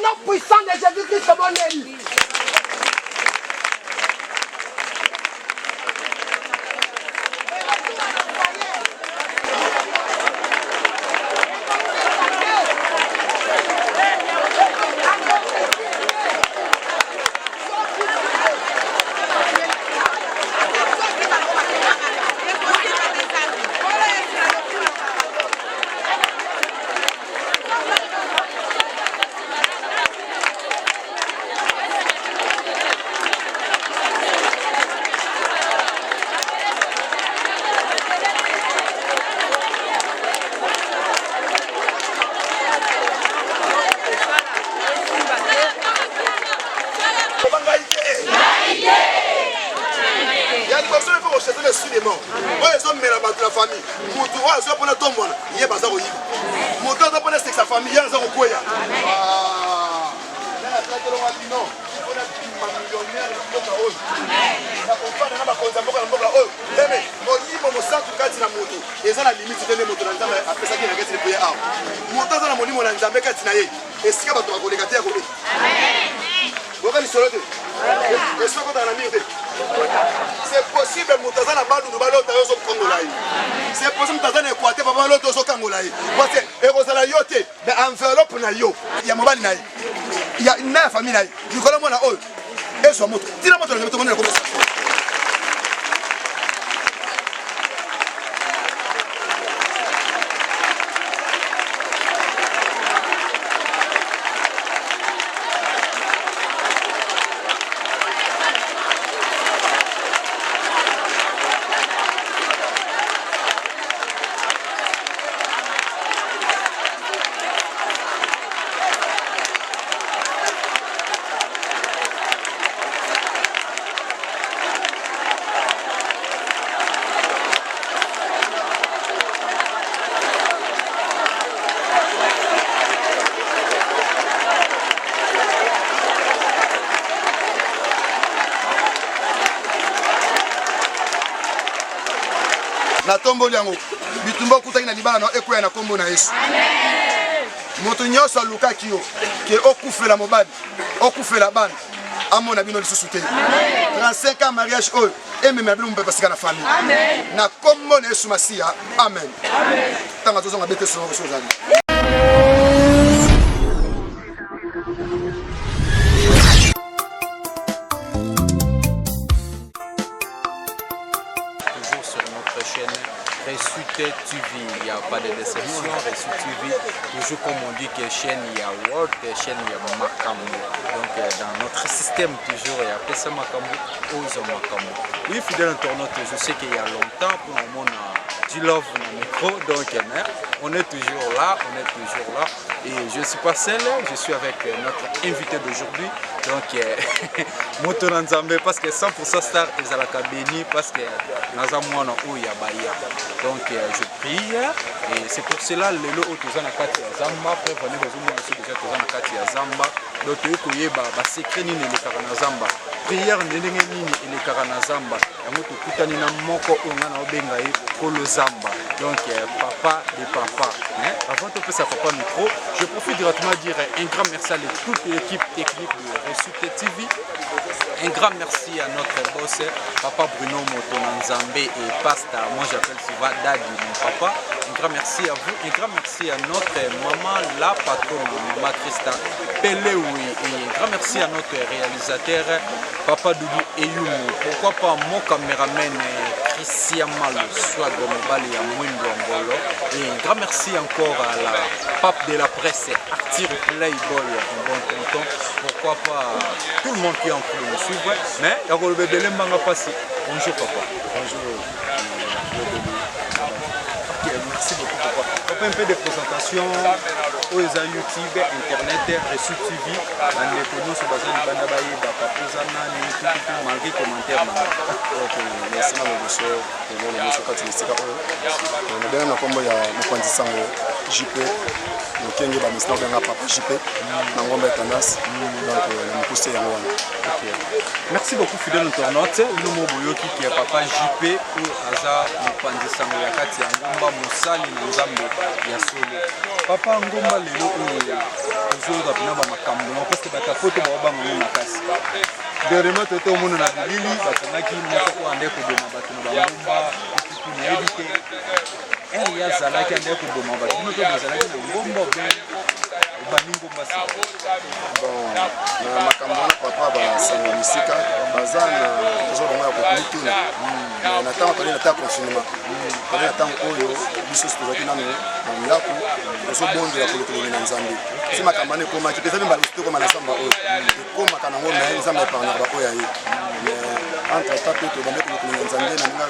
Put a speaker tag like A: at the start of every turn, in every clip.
A: Au nom puissant de Jésus-Christ, tobondeli.
B: Ya liboso, il faut kochasser l'esprit des morts oyo ezomela bato na famille. Motu oyo azwa mpona tombwana ye, baza koyiba. Moto aza mpona esekisa famille, ye aza kokweya. Elonga bino mpona bima millionnaire na mboka oyo, na kofanda na bakonzi ya mboka na mboka oyo. Eme molimo mosantu kati na moto eza na limite te. Nde moto na Nzambe apesaki na kati lipoye awa, moto aza na molimo na Nzambe kati na ye, esika bato bakoleka te ya koleka. Boka lisolo te, esika okotaka na mire te. C'est possible moto aza na Bandundu, balota yo ozokangola ye. C'est possible moto aza na Équateur, papa, balota ozokangola ye. Parce que ekozala yo te, mais enveloppe na yo, ya mobali na ye, ya na ya famille na ye, likolo mwana oyo ezwa moto ntina moto na Nzambe. Tomonela komesa. Natomboli yango. Bitumba okutaki na libala na ekweya na nkombo na Yesu. Moto nyonso alukaki yo ke okufela mobali, okufela bana, amona bino lisusu te. 35 ans mariage oyo ememela bino mopepa sika na famille na nkombo na Yesu Masiya, amen. Ntango azozonga bete songo so ozali.
C: Toujours sur notre chaîne Réussite TV, il n'y a pas de déception. Réussite TV, toujours comme on dit que chaîne il y a World, chaîne il y a Makambo. Donc dans notre système toujours il y a Pesa Makambo, Ozo Makambo. Oui, fidèle internaute, je sais qu'il y a longtemps pour le moment on a du love dans le micro, donc mais on est toujours là, on est toujours là. Et je ne suis pas seul, je suis avec notre invité d'aujourd'hui. Donc, moto na Nzambe, parce que 100% star ezalaka béni, parce que naza mwana oyo ya baya. Donc je prie et c'est pour cela lelo oyo toza na kati ya zamba. Preuve ane bazomona biso déjà, toza na kati ya zamba. Donc toyei koyeba basecret nini elekaka na zamba, prière ndenge nini elekaka na zamba. Yango tokutani na moko oyo ngai naobenga ye kolo zamba, donc papa de papa, hein? Avant topesa papa micro, je profite directement dire un grand merci à toute l'équipe technique de Réussite TV. Un grand merci à notre boss, papa Bruno Motonanzambe et Pasta. Moi, j'appelle souvent Daddy, mon papa. Un grand merci à vous. Un grand merci à notre maman, la patronne, maman Christa Pelewi. Et un grand merci à notre réalisateur, papa Doudou Eyumu. Pourquoi pas mon caméraman, Christian Malo, soit Mobali ya Mwindo Angolo. Et un grand merci encore à la pape de la presse, Arthur Playboy, mon bon tonton. Pourquoi pas tout le monde qui est en train de nous suivre. Mais, il y a le passé. Bonjour papa.
D: Bonjour.
C: Ok, merci beaucoup papa. Papa, un peu de présentation oyo eza YouTube, internet, Reçu TV. Bandeko nyonso baza libanda bayeba papa oza nani, tututu, malgré commentaire na
D: Ok, merci na liboso komona biso kati na esika oyo. Nabenga na nkombo ya mokonzi sango JP Mokenge, bamesina obenga papa JP na ngomba ya tendance. Donc na mokuse yango wana.
C: Ok. Merci beaucoup fidèle internaute. Bino mo boyoki ke papa JP oyo aza mopanzi sango ya kati ya ngomba, mosali na Nzambe ya solo. Papa Ngomba lelo oyo tozoyoka mpena bamakambo yango parce que bato ya poto baobanga ngo makasi. Dernièrement toyete omona na bilili bakangaki moko oyo andaki koboma bato na bangomba tutu nayebi te ere ye azalaki andaki koboma bato bino mpe bozalaki na ngomba obe obandi ngomba sika?
D: Bon, na makambo wana papa, basango misika baza na toza bango ya komituna. Na ntango tozali na ntango confinement, tozali na ntango oyo biso tozalaki nano na ndako, tozobondela kolokolongi na Nzambe. Si makambo wana ekomaki mpe eza mpe mbala mosusu tokoma na zamba oyo ekomaka nango, me Nzambe eparnaka baoyo ya ye. Mais entre temps mpe tobandi kolokolongi na Nzambe na ndenge ya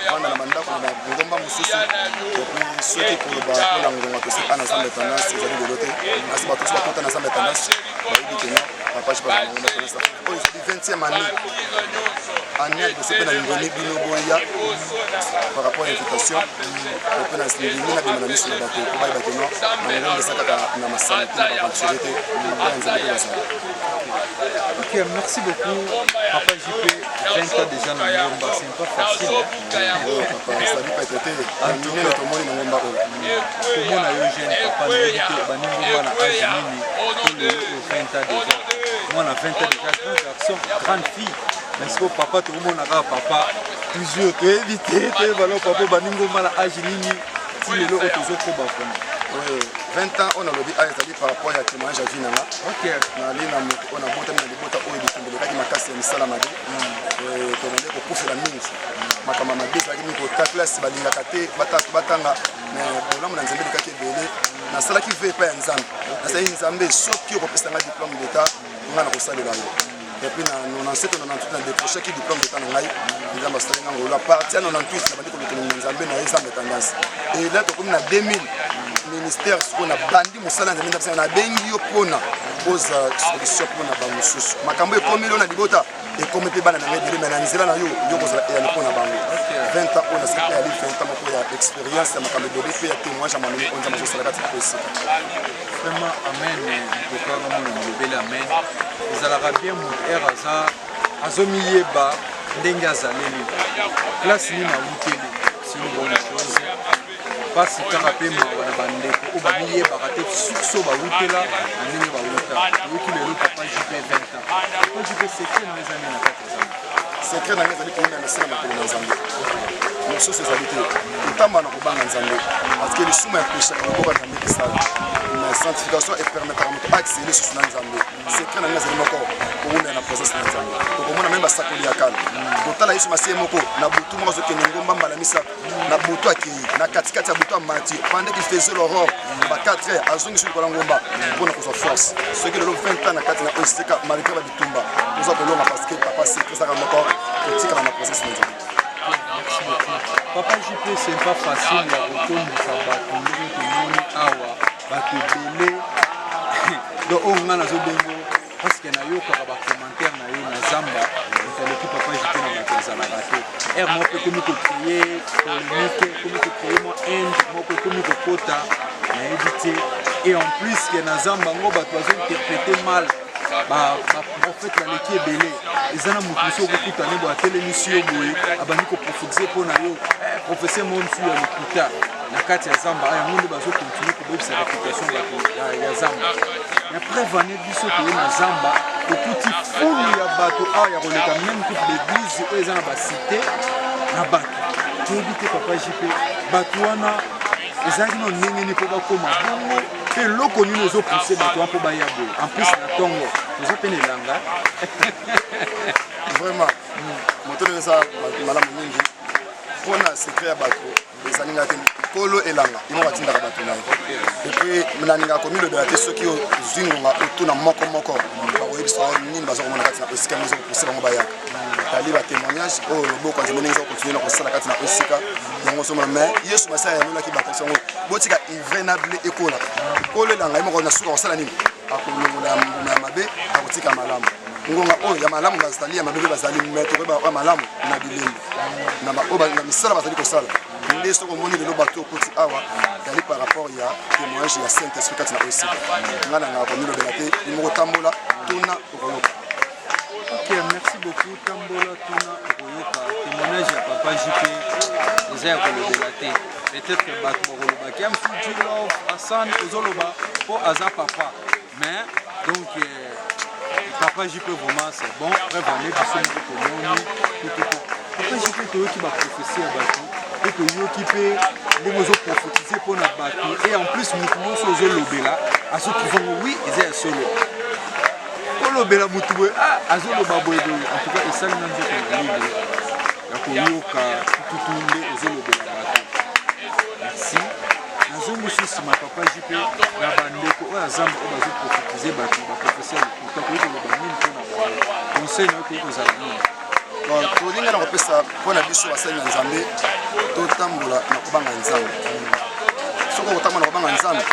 D: kovanda na bandako na bangomba mosusu. Et puis soki koloba mpona ngonga tosika na zamba tendance ezali lelo te, kasi bato mosusu bakota na zamba tendance bayebi keno papa jipa na ngomba tendance oyo ezali 20e année ya liboso. Mpe na ndimi bino boya par rapport à invitation, mpe na ndimi nabima na miso na bato po bayeba keno na ngomba eza kaka na masano te, na baaventurier te, mpe ya Nzambe mpe bazala.
C: Ok, merci beaucoup, Papa JP. 20 ans déjà na Ngomba, c'est pas facile. Hein?
D: Oyo papa ezali pete te na minene tomoni na ngomba oyo.
C: Komona yo jeune papa, nayebi te obandi ngomba na age nini to lelo oyo 20 ans déjà. Mwana 20 ans déjà, grand garçon, grande fille. Mais sikoyo papa tokomona kaka papa toujours, toyebi te, toyeba no papa obandi ngomba na age nini ti lelo oyo tozokoba vraiment.
D: Oyo 20 ans oyo nalobi a ezali par rapport ya témoignage ya vie na nga. Nali na moto oyo nabotami na libota oyo bitumba elekaki makasi ya misala mabe, tobande kokufela mingi, makambo ya mabe ezalaki mingi, kota classe balingaka te batanga. Mais bolamu na Nzambe elekaki ebele. Nasalaki vœu epai ya Nzambe, nasalaki Nzambe: soki okopesa nga diplôme d'état, nga na kosalela yo. Et puis na 97 to 98 na décrochaki diplôme d'état na ngai. Nzambe asali nga ngolu. À partir ya 98 nabandi kolokolo na Nzambe na ye Nzambe tendance. Et là tokomi na 2000, ministère sikoyo nabandi mosala ya Nzambe. Nzambe nabengi yo mpona ozala solution mpona bamosusu. Makambo ekomi lelo na libota, ekomi mpe bana na ngai ebele, me na nzela na yo, yo kozala eyano mpo na bango. 20 ans oyo nasali eyali 20 ans moko ya expérience ya makambo ebele mpe ya témoignage ya mamemi oyo Nzambe azosala kati na esika.
C: Vraiment, amen. Tokanga mona molobeli amen. Ezalaka bien moto ere aza azomiyeba ndenge azaleli, place nini awuteli, c'est une bonne chose. Mpasi kaka mpe mawa na bandeko oyo bamiyebaka te source oyo bawutela na ndenge bawuta. Toyoki lelo papa JP 20 ans. Papa JP, secret na eza nini na kati ya Nzambe?
D: Secret na ngai ezali koyina na se na makolo na Nzambe. Mosusu ezali te, kotamba na kobanga Nzambe, parce que lisumu empêchaka loboko ya Nzambe esala, mais sanctification epermetaka moto accéder lisusu na Nzambe. Secret na ngai ezali moko, kowumela na présence na Nzambe. Tokomona meme basakoli ya kala, kotala Yesu Masiye moko na butu moko azokende ngomba mbala misato na butu, akei na katikati ya butu, amati pendant qu'il faisait l'aurore ba 4 heures, azongisi likolo ya ngomba mpona kozwa force. Soki lelo 20 ans na kati na oyo esika, malgré babitumba, toza kolonga, parce que papa secret ezaka moko, kotikala na présence na Nzambe.
C: Merci beaucoup. Papa JP, c'est pas facile ya kotondisa bato ndenge tomoni awa, bato ebele. Donc oyo ngai nazobengo parce que nayokaka bacommentaire na yo na zamba, moto aleki papa JP na bato azalaka te. Ere moko mpe ekomi kocréer polémique, ekomi kocréer mwa inde moko, ekomi kokota, nayebi te. Et en plus ke na zamba yango bato bazointerpréter mal, baprophète baleki ebele. Eza na moto mosusu okokutane boye, atelemisi yo boye, abandi koprophétise mpo na yo prophétie moko mosusu ya lokuta na kati ya zamba. Yango nde bazocontinue kobebisa réputation bato ya zamba. Ya preuve ane, biso toye na zamba, tokuti fulu ya bato awa ya koleka même kutu baeglise oyo eza na bacité na bato. Toyebi te, papa JP, bato wana ezalaki no ndenge nini mpo bakóma bongo, mpe eloko nini ezopousse bato wana mpo baya boye, en plus na ntongo toza mpe na elanga?
D: Vraiment, moto ndenge eza malamu mingi mpona secret ya bato ezali ngai te. Nkolo elanga ye moko atindaka bato na ye. Et puis nalingaka komilobela te. Soki ozwi ngonga otuna moko moko, bakoyebisa nini baza komona kati na esika yango ezokopousse bango bayaka. Tali batémoignage oyo loboko ya Nzambe ndenge eza kocontinue na kosala kati na esika yango ozomona. Mais Yesu Masiya ayanolaki bato yango: botika ivraie na blé ekola. Nkolo elanga ye moko na suka kosala nini? Akolongola ya mbuma ya mabe, akotika malamu. Ngonga oyo ya malamu bazali, ya mabe mpe bazali, mais tokoyeba oyo malamu na bilembo na misala bazali kosala. Nde soki omoni lelo bato okuti awa, ezali par rapport ya témoignage ya Saint Esprit kati na oyo esika. Ngai nangaka komilobela te, yo moko tambola, tuna, okoyoka.
C: Ok, merci beaucoup. Tambola, tuna, okoyoka. Témoignage ya papa JP eza ya kolobela te. Peut-être bato bakoloba ke MC G-Love Hassan ozoloba mpo aza papa, mais donc papa JP vraiment c'est bon. Preuve ane biso moko tomoni tututu papa JP, toyoki baprophétie ya bato mpe toyoki mpe ndenge ozoprophétise mpona bato, et en plus motu nyonso ozolobela azotrouve ngo oui, eza ya solo. Olobela motu boye, ah, azoloba boye boye, en tout cas esali na nzoto na lili ya koyoka tututu nde ozolobela bato. Merci. Nazongi mosusu nsima, papa JP, na bandeko oyo azamba oyo bazoprophétise bato na baprophétie ya lokuta, koki koloba nini mpona bango? Conseil na yo koki kozala nini?
D: Bon, tolinga na kopesa mpo na biso basali na Nzambe, totambola na kobanga Nzambe. Soki okotambola na kobanga Nzambe,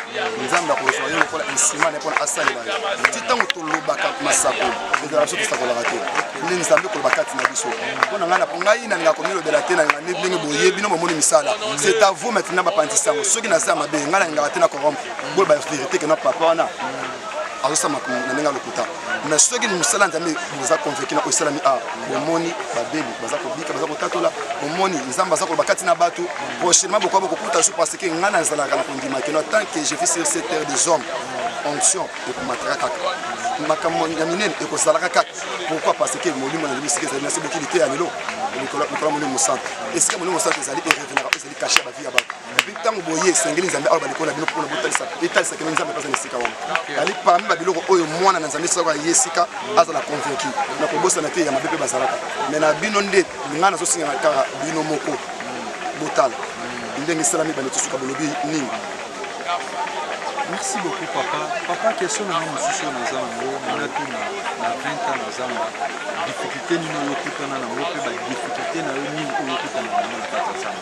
D: Nzambe akozwa yo lokola instrument na ye mpona asalela yo. Ti ntango tolobaka masako, ezala biso tosakolaka te, nde Nzambe koloba kati na biso. Mpo na ngai, na ngai nalingaka komilobela te, nalinga ndenge boye bino bomoni misala. C'est à vous maintenant bapanzi sango. Soki naza mabe, ngai nalingaka te na corrompre. Boloba vérité ke na papa wana azosala makambo na ndenge ya lokuta. Mais soki mosala Nzambe boza convaincu na oyo esalami a bomoni babeli baza kobika, baza kotatola, bomoni Nzambe aza koloba kati na bato, prochainement bokoya bokokuta so, parce que ngai nazalaka na kondima ke no, tant que je vis sur cette terre des hommes, onction ekomataka kaka, makambo ya minene ekozalaka kaka. Pourquoi? Parce que molimo na esika ezali nasi bokili te ya lelo likolo ya Molimo Mosantu. Esika Molimo Mosantu ezali, erevenaka oyo ezali caché ya bavie ya bato. Et puis ntango boye, esengeli Nzambe aloba likolo na bino mpona botalisa, etalisa kino Nzambe mpe aza na esika wana. Ali parmi babiloko oyo mwana na Nzambe soki aye esika, azala convaincu na kobosana te ya mabe mpe bazalaka. Mais na bino nde ngai nazosingaka kaka bino moko botala ndenge esalami, bandeko suka bolobi nini?
C: Merci beaucoup, papa. Papa, question na nga mosusu oyo naza nango, natuna: na 20 ans na zamba, difficulté nini oyo okutana nango, mpe badifficulté na yo nini oyo okutana nango na kati ya zamba?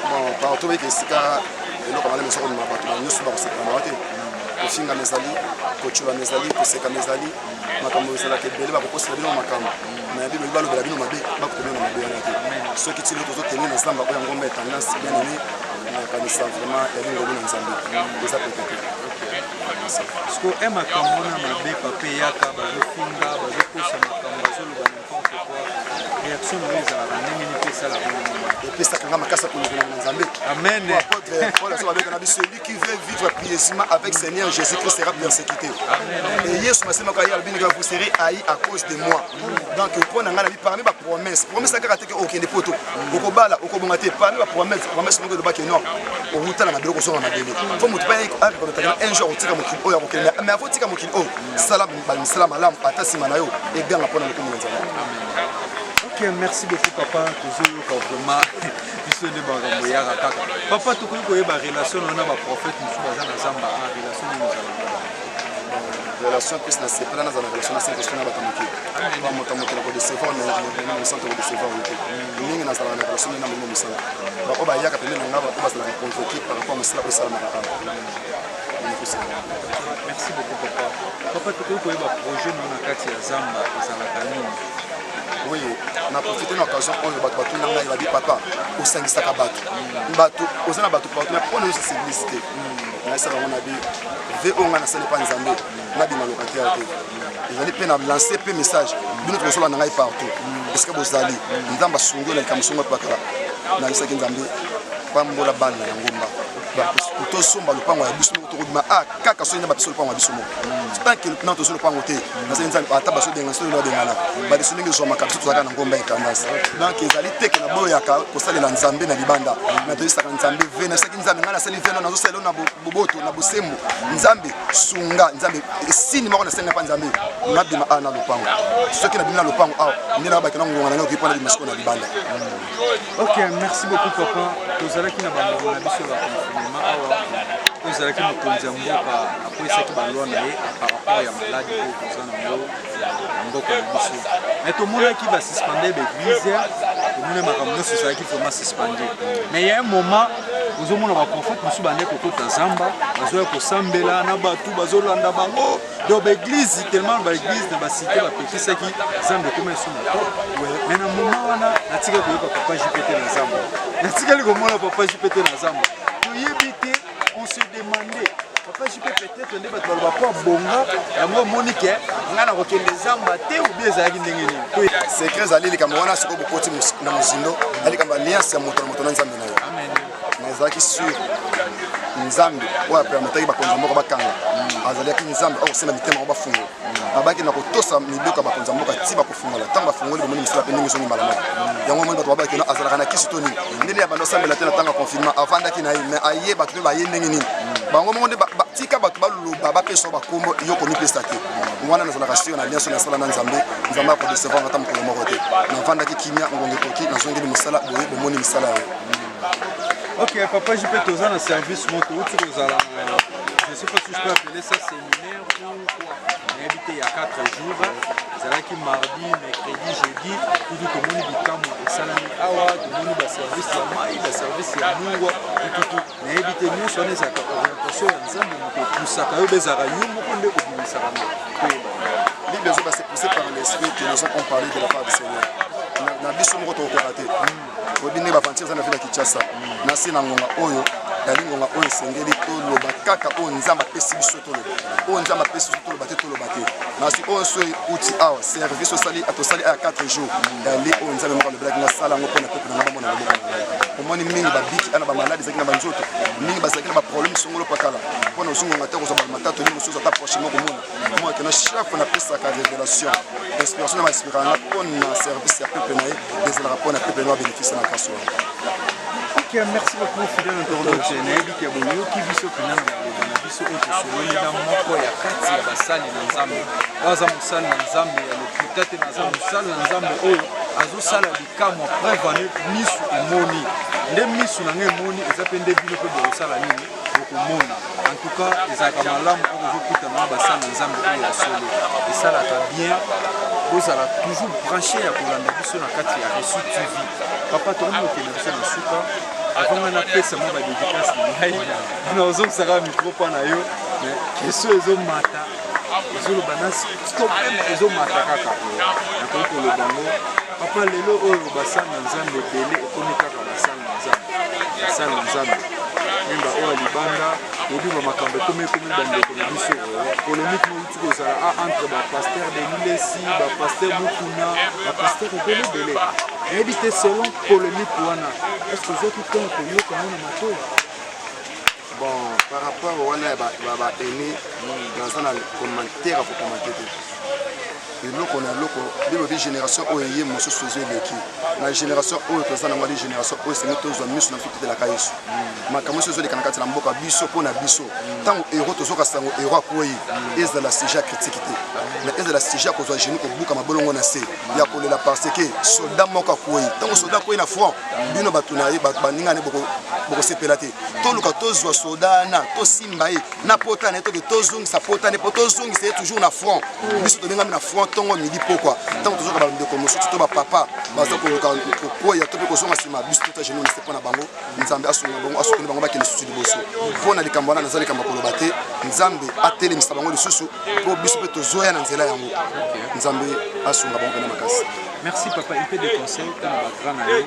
D: Bon, partout oyeke esika eloko malamu eza komema bato nyonso bakosepela na te. Kofingama ezali, kotyolama ezali, kosekama ezali, makambo ezalaka ebele, bakokosela bino makambo. Na bible balobela bino mabe, bakuta bino na mabe wana te. Soki tili tozokende na zamba oyo ya ngomba ya tendance, bien aimé, nakanisa vraiment yali ngolu na Nzambe, eza pete te.
C: Parce que e makambo wana mabe, papa, eyaka, bazofinga, bazokosa makambo, bazoloba n'importe quoi, réaction na yo ezalaka ndenge nini mpe esalaka ndenge nini?
D: Epesaka nga makasi ya kolobela na Nzambe.
C: Amen.
D: Apôtre Paul azo babeka na biso: celui qui veut vivre pieusement avec Seigneur Jésus-Christ sera persécuté. Et Yesu masemaka ye alobi: vous serez haïs à cause de moi. Donc mpo na ngai nabi parmi bapromesse, promesse kaka te ke okende poto, okobala, okobonga te. Parmi bapromesse, promesse moko elobaki non, owutala mabele, okozonga mabele. Fo moto mpe areconnaître un jour otika mokili oyo akokende, mais avant otika mokili oyo, sala bamisala malamu, ata nsima na yo eganga mpona lokumu na Nzambe.
C: Ok, merci beaucoup, papa. Tozoyoka vraiment biso nde makambo eyaka kaka. Papa, tokoki koyeba relation na yo na baprophète mosusu baza na zamba a relation nini ozalaka?
D: Relation plus na sepela, naza na relation na Saint Esprit na bato moke. Ba moto moke na kodecevoir, Molimo Mosantu akodecevoir yo te. Mingi nazalaka na relation na Molimo Mosantu. Baoyo bayaka pembeni na nga, baoyo bazalaka convoqué par rapport à mosala oyo esalamaka awa.
C: Merci beaucoup, papa. Papa, tokoki koyeba projet na yo na kati ya zamba ezalaka nini?
D: Oui, na profite na occasion oyo. Bato batuna ngai, babi: papa, osangisaka bato, bato oza na bato partout, mais mpona nyonso église te. Nayesaka yango na bi ve oyo ngai nasali mpa Nzambe, nabima locataire te. Ezali mpe na lance mpe message, bino tokozola na ngai partout esika bozali. Nzambe asungi oyo na likambo songo epakala. Nayebisaki Nzambe: pambola bana ya ngomba, tosomba lopango ya biso moko. Tokodima a kaka soki Nzambe apesa lopango ya biso moko. Tant que na tozwi lopango te, nazali Nzambe ata bazobenga soki babengana badeso ndenge ezwamaka, biso tozalaka na ngomba ya tendance. Donc ezali teke na boyaka kosalela Nzambe na libanda na toyesaka Nzambe ve. Nasaki Nzambe, ngai nasali ve, nazosalela na boboto na bosembo. Nzambe sunga, Nzambe esini moko nasenga mpa Nzambe, nabima awa na lopango. Soki nabimi na lopango awa, nde nabaki na ngonga na ngai okoki mpo nabima sikoyo na libanda.
C: Ok, merci beaucoup, papa. Tozalaki na bangonga na biso ya confinement awa oyo ezalaki, mokonzi ya mboka akwesaki baloi na ye par rapport ya maladi oyo toza nango na mboka na biso. Mais tomonaki basuspende baeglise, tomoni makambo nyonso ezalaki vraiment suspendu. Mais ya un moment ozomona baprophète mosusu bande kokota zamba, bazoya kosambela na bato bazolanda bango. Donc baeglise, tellement baeglise na bacité bapekisaki, zamba ekoma esu na top. Mais na moment wana natikali koyoka papa JP te na zamba, natikali komona papa JP te na zamba. Toyebi te, on se demandait papa JP peut-être nde bato baloba po abonga yango, omoni ke ngai nakokende zamba te, obi ezalaki ndenge nini?
D: Secret ezali likambo wana. Sikoyo bokoti na mozindo ya likambo, alliance ya moto na moto na Nzambe na yo. Nazalaki sur Nzambe oyo apermetaki bakonzi ya mboka bakanga, azalaki Nzambe oyo akosimba mitema yango bafungola. Nabaki na kotosa mibeko ya bakonzi ya mboka ti bakofungola. Ntango bafungoli, bomoni misala mpe ndenge ezongi mbala moko. Yango omoni bato babaki no azalaka na kisi to nini, ndenge ya bando osambela te na ntango ya confinement, avandaki na ye, mais aye bato mpe baye ndenge nini, bango moko nde tika bato baloba, bapesa bakombo, yo komipesa te. Wana nazalaka sur na alliance nasala na Nzambe. Nzambe akodecevoir ata mokolo moko te. Navandaki kimia, ngonga ekoki, nazongeli mosala boye, bomoni misala yango.
C: Ok, papa JP, toza na service moko touti kozala na, je sais pas si je peux appeler ça séminaire ou quoi, nayebi te, ya 4 jours. Ezalaki mardi, mercredi, jeudi. Kutu tomoni bikamwa esalami awa, tomoni baservice ya mai, baservice ya mungwa, tututu. Nayebi te, nyonso wana ezalaka orientation ya Nzambe moto epusaka yo, bezalaka yo moko nde obimisaka ngo? Toyeba.
D: Bible ezoba, c'est poussé par l'Esprit que les hommes ont parlé de la part du Seigneur. Na biso moko tokokoka te. Oyebi ndenge baventure eza na ville ya Kinshasa. Na se na ngonga oyo yali ngonga oyo esengeli toloba kaka oyo Nzambe apesi biso toloba. Oyo Nzambe apesi biso toloba te, toloba te. Nasi oyo so euti awa, service osali, tosali aya 4 jours, yali oyo Nzambe moko alobelaki, nasala yango mpona peuple na ngai bamona loboko na ngai. Omoni mingi babiki ana bamaladi ezalaki na banzoto, mingi bazalaki na baproblème songolo pakala mpona ozwi ngonga te kozwa bamatatoli mosusu ata prochainement komona moi kena. Chaque fois napesaka révélation, inspiration na bainspiraka nga mpona service ya peuple na ye, ezalaka mpona peuple na babénéfice na grâce wana.
C: Ok, merci beaucoup, fidèle internaute. Nayebi ke boyoki biso mpena na maloba na biso oyo tosololi na moko ya kati ya basali na Nzambe. Oyo aza mosali na Nzambe ya lokuta te, aza mosali na Nzambe oyo azosala bikamwa. Preuve ane, misu emoni nde misu na ngai emoni, eza mpe nde bino mpe bokosala nini, bokomona. En tout cas, ezalaka malamu oyo ozokutana na basali na Nzambe oyo ya solo, esalaka bien. Bozala toujours branché ya kolanda biso na kati ya Reçu TV. Papa, tokomi kokende biso na suka. Avant nga napesa mwa badédicace na ngai, nazongisaka micro mpa na yo, mais question ezomata, ezoloba na stop, ezomata kaka. Nakoki koloba ngo, papa, lelo oyo basali na Nzambe ebele ekomi kaka basali na Nzambe, basali na Nzambe même baoyo ya libanda. Oyebi bamakambo ekomi bandeko na biso, polémique mouti kozala a entre bapasteur Denis Lessie, bapasteur Mukuna, bapasteur ebele ebele. Nayebi te, selon polémique wana, est ce que ozwaki ntango koyoka ngo na matoyi?
D: Bon, par rapport wana ya baene, naza na commentaire ya kocommenter te. Eloko na eloko, bilobi génération oyo eye, mosusu ezo eleki na génération oyo toza nango. Ali génération oyo esengi tozwa miso na biso, totelaka Yesu. Makambo nyonso ezoleka na kati na mboka biso, mpo na biso ntango héros tozoka sango héros akwei, ezala sujet ya critique te, mais ezala sujet ya kozwa genou, kobuka mabolongo na se ya kolela, parce que soldat moko akwei. Ntango soldat akwei na front, bino bato na ye, baninga ne bokosepela te. Toluka tozwa soldat na tosimba ye na pota na ye, toke tozongisa pota ne mpo tozongisa ye toujours na front. Biso tobengami na front ntongo, midi, pokwa. Ntango tozoka bandeko mosusu to bapapa baza koluka kokwea to mpe kozonga nsima, biso tota genou na se mpo na bango. Nzambe asunga bango, asukeli bango, bakende lisusu liboso. Mpo na likambo wana, naza likambo ya koloba te. Nzambe atelemisa bango lisusu mpo biso mpe tozoya na nzela yango. Nzambe asunga bango mpena makasi.
C: Merci papa. Un peu de conseil mpona bagrand na yo,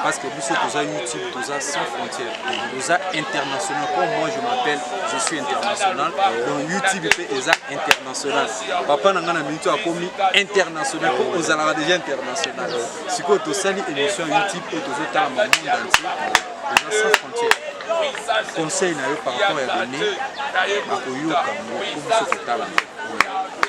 C: parce que biso toza YouTube, toza sans frontière, toza international. Comme moi je m'appelle, je suis international, donc YouTube mpe eza international. Papa na ngai na minute akomi international mpo ozalaka déjà international. Sikoyo tosali émission ya YouTube oyo tozotala ma monde entier, eza sans frontière. Conseil na yo par rapport ya bene bakoyoka ngo, po biso totala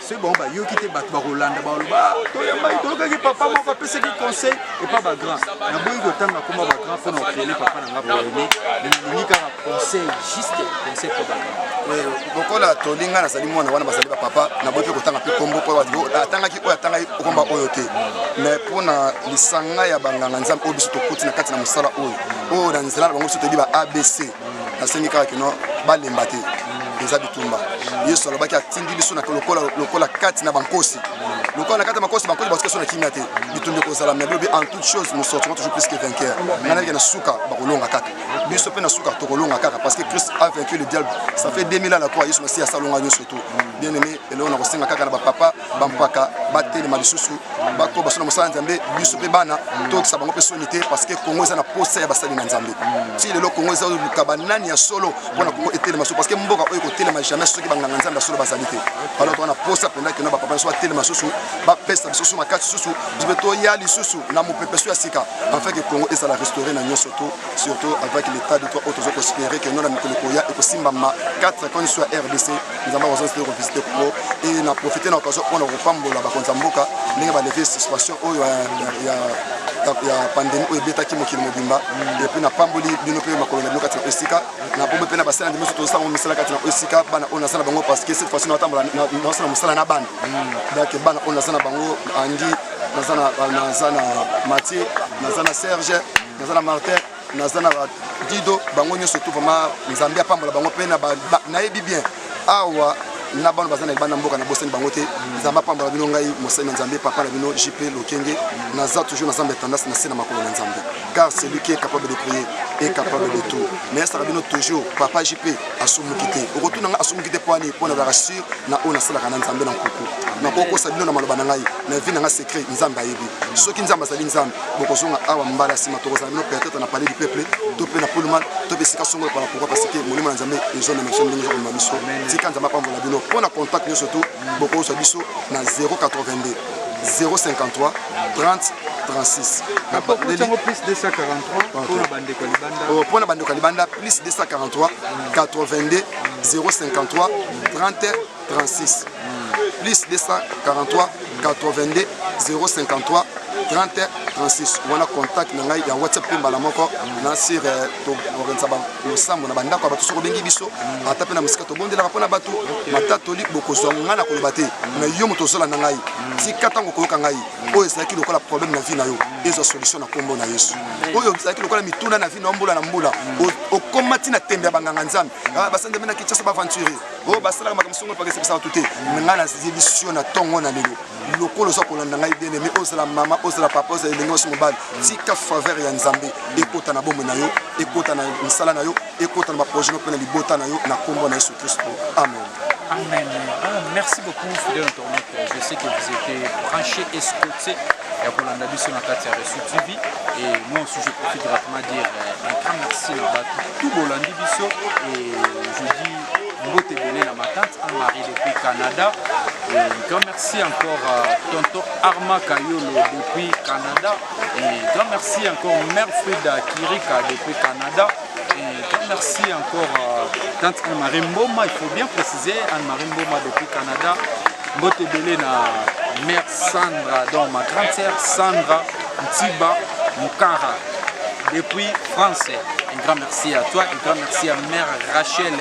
C: soki bango bayoki te, bato bakolanda, baloba toyambaki, toyokaki papa moko apesaki conseil epa bagrand. Naboyi kotanga koma bagrand mpona okele papa na nga polemi, mais nalingi kaka conseil, juste conseil mpo bagrand.
D: Lokola tolinga, nazali mwana wana, bazali bapapa. Naboyi mpe kotanga mpe kombo mpo atangaki oyo atangaki komba oyo te, mais mpona lisanga ya banganga Nzambe oyo biso tokoti na kati na mosala oyo, oyo na nzela na bango biso toyebi ba ABC, nasengi kaka kino balemba te. Eza bitumba. Yesu alobaki atindi biso lokola kati na bankosi, lokola na kati ya bankosi. Bankosi basuki so na kimia te, bitumba ekozala, mais bilobi en toute chose nous sortirons toujours plus que vainqueur. Ngai nayebiki na suka bakolonga kaka, biso mpe na suka tokolonga kaka, parce que Christ a vaincu le diable, ça fait 2000 ans na croix. Yesu Masiya asalonga nyonso. To bien aimé, eloko na kosenga kaka na bapapa bampaka, batelema lisusu, bakoba so na mosala ya Nzambe. Biso mpe bana tokisa bango mpe soni te, parce que Congo eza na posa ya basali na Nzambe. Ti lelo Congo eza luka banani ya solo mpona Congo etelema so, parce que mboka oyo. ekotelema jamais soki banganga nzambe ya solo bazali te. Alors toza na posa mpenza kino bapapa biso batelema susu, bapesa biso susu makasi susu, biso mpe toya lisusu na mopepe su ya sika afin que Congo ezala restauré na nyonso to surtout avec l'état de droit oyo tozo koespere que no na mikolo ekoya ekosimbama 4 coins ya RDC. Nzambe akozonga te kovisite Congo et na profite na occasion mpona kopambola bakonzi ya mboka ndenge baleve suspension oyo ya pandemie oyo ebetaki mokili mobimba. Et puis napamboli bino mpe makolo na bino kati na esika na pombe mpe na basala ndimi nyonso tozosala misala kati na esika bana oyo naza na bango, parce que cette fois-ci natambola naosala mosala na bana. Donc bana oyo naza na bango, Andi, naza na Mathieu, naza na Serge, naza na Martin, naza na Dido, bango nyonso tout vraiment Nzambe apambola bango. Mpe nayebi bien awa na bana baza na libanda mboka, nabosani bango te. Nzambe apambola bino. Ngai mosali na Nzambe, papa na bino JP Lokenge, naza toujours na Nzambe, tendance na se na makolo na Nzambe, car celui qui est capable de prier est capable de tout. Nayesaka bino toujours, papa JP asumuki te. Okotuna nga asumuki te mpo ani? Mpo nazalaka sûr na oyo nasalaka na Nzambe na nkuku. Nakokosa bino na maloba na ngai na vie na nga secret, Nzambe ayebi. Soki Nzambe azali Nzambe, bokozonga awa mbala nsima, tokozala bino peut-être na Palais du Peuple to mpe na Pullman to mpe esika songolo. Pala pourquoi? Parce que molimo na Nzambe ezomema biso ndenge ezokomema biso. Tika Nzambe apambola bino. Mpo na contact nyonso tu, bokozwa biso na 082 053 30 36.
C: Yango plus 243 mpona bandeko ya libanda.
D: Mpona bandeko ya libanda, plus 243 82 053 30 36, plus 243 82 053 30 36. Wana contact na ngai ya WhatsApp. Mpe mbala moko na sire toorganisa losambo na bandako ya bato. Soki obengi biso ata mpe na mosika, tobondelaka mpona bato matatoli. Bokozwa ngai na koloba te na yo moto ozolanda ngai. Tika ntango koyoka ngai, oyo ezalaki lokola problème na vie na yo ezwa solution na nkombo na Yesu. Oyo ezalaki lokola mituna na vie na yo mbula na mbula, okóma ntina tembe ya banganga Nzambe, basanzambe na Kinshasa, baaventurier oyo basalaka makambo songo epakesepesa bato te, me ngai nayebi yo na ntongo na lelo, lokola oza kolanda ngai, bien aimé, ozala mama, ozala papa, ozala elenge mwasi, mobali, tika faveur ya Nzambe ekota na bomoi na yo, ekota na misala na yo, ekota na baprojet no mpe na libota na yo, na nkombo na Yesu Kristo, amen.
C: Amen. Bon, merci beaucoup, fidèle internaute. Je sais que vous êtes branchés et scotchés ya kolanda biso na kati ya Reçu TV. Et moi aussi, je profite rapidement dire un grand merci na bato tout bolandi biso. Et je dis mbote ebele na ma tante Anne-Marie depuis Canada. Et un grand merci encore à tonton Arma Kayolo depuis Canada. Et un grand merci encore mère Frida Kirika depuis Canada. Et un grand merci encore à tante Anne-Marie Mboma, il faut bien préciser, Anne-Marie Mboma depuis Canada. Mbote ebele na mère Sandra, donc ma grande sœur Sandra Ntiba Mukara depuis France. Un grand merci à toi, un grand merci à mère Rachel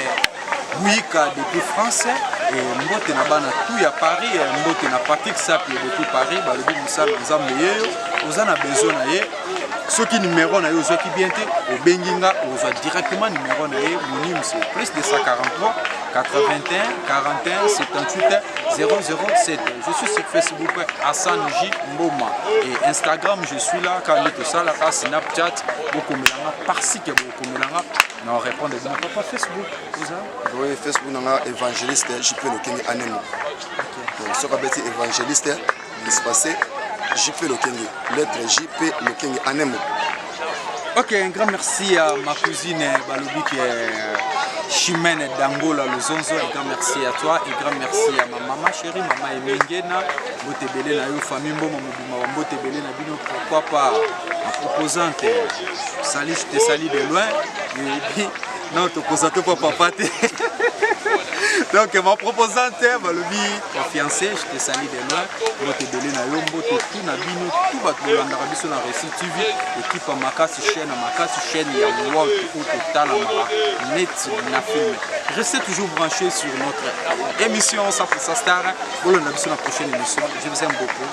C: Bouika depuis France. Et mbote na bana tout ya Paris, mbote na Patrick Sapi depuis Paris, balobi mosala Nzambe yeyo, oza na besoin na ye. Soki numéro na ye ozwaki bien te, obengi nga, ozwa directement numéro na ye. Monime, c'est plus 243 81 41 78 007. Je suis sur Facebook, Hassan J Mboma, et Instagram je suis là quand tosalaka Snapchat. Bokomelanga par-ci ke bokomelanga na répondre bino. Papa, Facebook oza?
D: Oui, Facebook nanga évangéliste JP Lokenge Anemo. Soki abeti évangéliste espace JP Lokenge, lettre JP Lokenge Anemo.
C: Ok, un grand merci à ma cousine balobi qui est Chimène d'Angola Lozonzo. Un grand merci à toi. Un grand merci à ma maman chérie, maman Emengena. Mbote ebele na yo, famille Mboma mobima, mbote ebele na bino. Pourquoi pas ma proposante. Salut, je te salue de loin. Et puis, non, tokoza te papa te. Donc ma proposante, balobi ma fiancée, je te salue de loin. Mbote ebele na yo, mbote tout na bino, tout bato bolandaka biso na Récit TV, équipe ya makasi, chaîne ya makasi, chaîne ya world oyo totalamaka neti na film. Restez toujours branchés sur notre émission 100% Star. Bolanda biso na prochaine émission. Je vous aime beaucoup.